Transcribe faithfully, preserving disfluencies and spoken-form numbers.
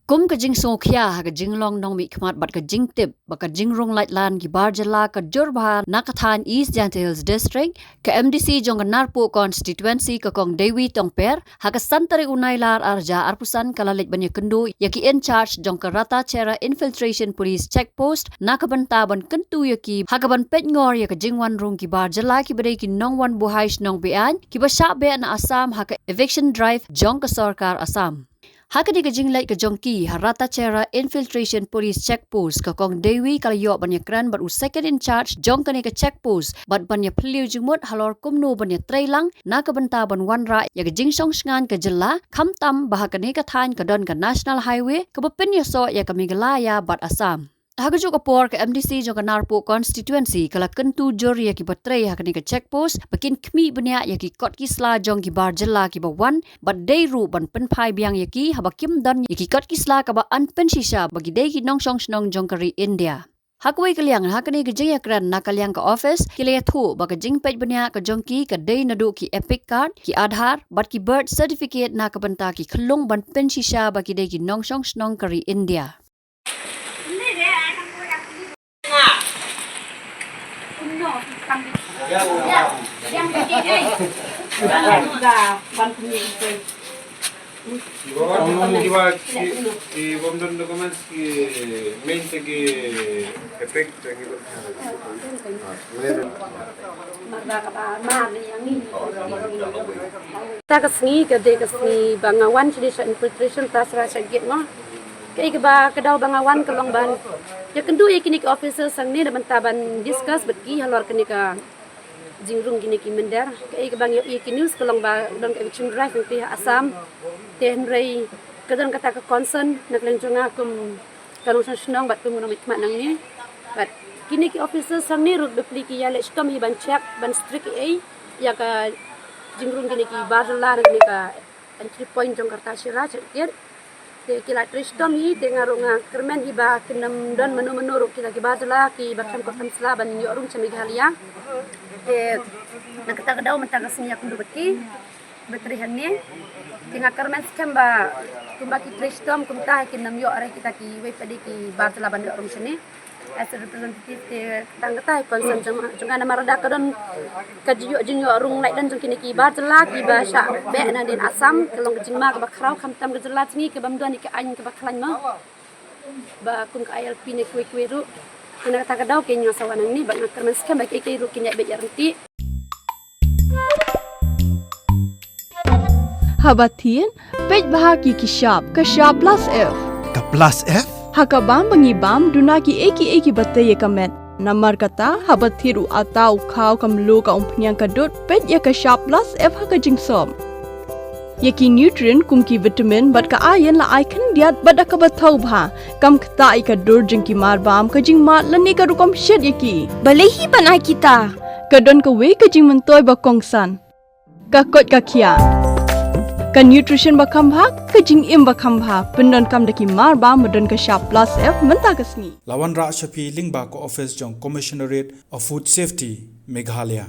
Kum ka jingsngewkhia ha ka jinglong nongmihkhmat bad ka jingtip ba ka jingrung laitlan ki bar jylla ka jur bha na ka thaiñ East Jaintia Hills District, ka M D C jong ka Narpuh Constituency, ka Kong Dewi Tongper, ha ka san tarik u Nailar ar hajar arphew san ka la leit ban ïakynduh ïa ki in charge jong ka Ratacherra Infiltration Police Check Post na ka bynta ban kyntu ïa ki ha kaban peitngor ïa ka jingwan rung ki bar jylla kiba dei ki nongwan buhai shnong beaiñ kiba shah beh na Assam ha ka eviction drive jong ka sorkar Assam. Ha kane ka jingleit ka jong ki ha Ratacherra Infiltration Police Check Post, ka Kong Dewi ka la ïoh ban ïakren bad u second in charge jong kane ka check post bad ban ïaphylliew jingmut halor kumno ban ïatreilang na ka bynta ban wanrah ïa ka jingshong shngaiñ ka jylla, khamtam ba ha kane ka thaiñ ka don ka National Highway kaba pynïasoh ïa ka Meghalaya bad Assam. Ha kajuh ka por, ka M D C jong ka Narpuh Constituency ka la kyntu jur ïa kiba trei ha kane ka check post ba kin khmih bniah ïa ki kot ki sla jong ki bar jylla kiba wan bad dei ruh ban pynphai biang ïa ki haba kim don ïa ki kot ki sla kaba yn pynshisha ba ki dei ki nongshong shnong jong ka ri India. Ha kawei ka liang, ha kane ka jingïakren na ka liang ka office, ki la ïathuh ba ka jingpeit bniah ka jong ki ka dei naduh ki EPIC card, ki Aadhaar bad ki birth certificate na ka bynta ki khyllung ban pynshisha ba ki dei ki nongshong shnong ka ri India. Ta ka sngi ka dei ka sngi ba nga wan sha dei sha infiltration, ta sra sha gate mo. Kaei kaba ka daw ba nga wan ka long ban ïakynduh ïa kine ki officers hangne na bynta ban discuss bad ki halor kane ka jingrung kine ki mynder. Kaei kaba nga ïohi ïa ki news ka long ba don ka eviction drive hangtei ha Assam. Te hynrei ka don kata ka concern na ka liang jong nga kum ka nongshong shnong bad kum ka nongmihkhmat nangne. Bad kine ki officers hangne ruh bapli ki ïaleh shitom hi ban check, ban strict ei ei ïa ka jingrung kine ki bar jylla na kane ka entry point jong ka Ratacherra check gate. Te ki la trei shitom hi, te nga ruh nga kyrmen hi ba kin ym don mano mano ruh kita ki bar jylla kiba khlem kot khlem sla ban ïoh rung sha Meghalaya. Te na kata ka daw mynta ka sngi ïakynduh bad ki ba trei hangne. Te nga kyrmen skhem ba kumba ki trei shitom kumta kin ym ïoh re kita kiwei pat de ki bar jylla ban ïoh rung shane. As a representative te tang kata hi concern jong, jong nga namar lada ka don ka jingïoh, jingïoh rung laitluid jong kine ki bar jylla kiba shah beh na dien Assam, ka long ka jingma kaba khraw khamtam ka jylla jong ngi kaba ym don ïa ka aiñ kaba khlaiñ mo. Ba kum ka I L P ne kiwei kiwei ruh. Te na kata ka daw kein nga sa wan hangne bad nga kyrmen skhem ba kiei kiei ruh kin ïa beit ïa ryntih. Haba thied, peit bha ki ki shap, ka shap plus F. Ka plus F? Ha ka bam ba ngi bam, duna kiei kiei kiba tei ïa ka met. Namar kata, haba thied u atta, u khaw, ka mluh, ka umphniang, ka dud, peit ïa ka shap plus F ha ka jingsop. Ïa ki nutrient kum ki vitamin bad ka iron la ai khyndiat bad da kaba thaw bha. Kam ktah ïa ka dur jong ki mar bam, ka jingmad lane ka rukom shet ïa ki. Balei hi ban ai kita? Ka don kawei ka jingmyntoi ba kongsan. Ka koit ka khiah. Ka nutrition ba kham bha, ka jingim ba kham bha, pyndonkam da ki mar bam ba don ka shap plus F mynta ka sngi. La wanrah sha phi lyngba ka office jong Commissionerate of Food Safety, Meghalaya.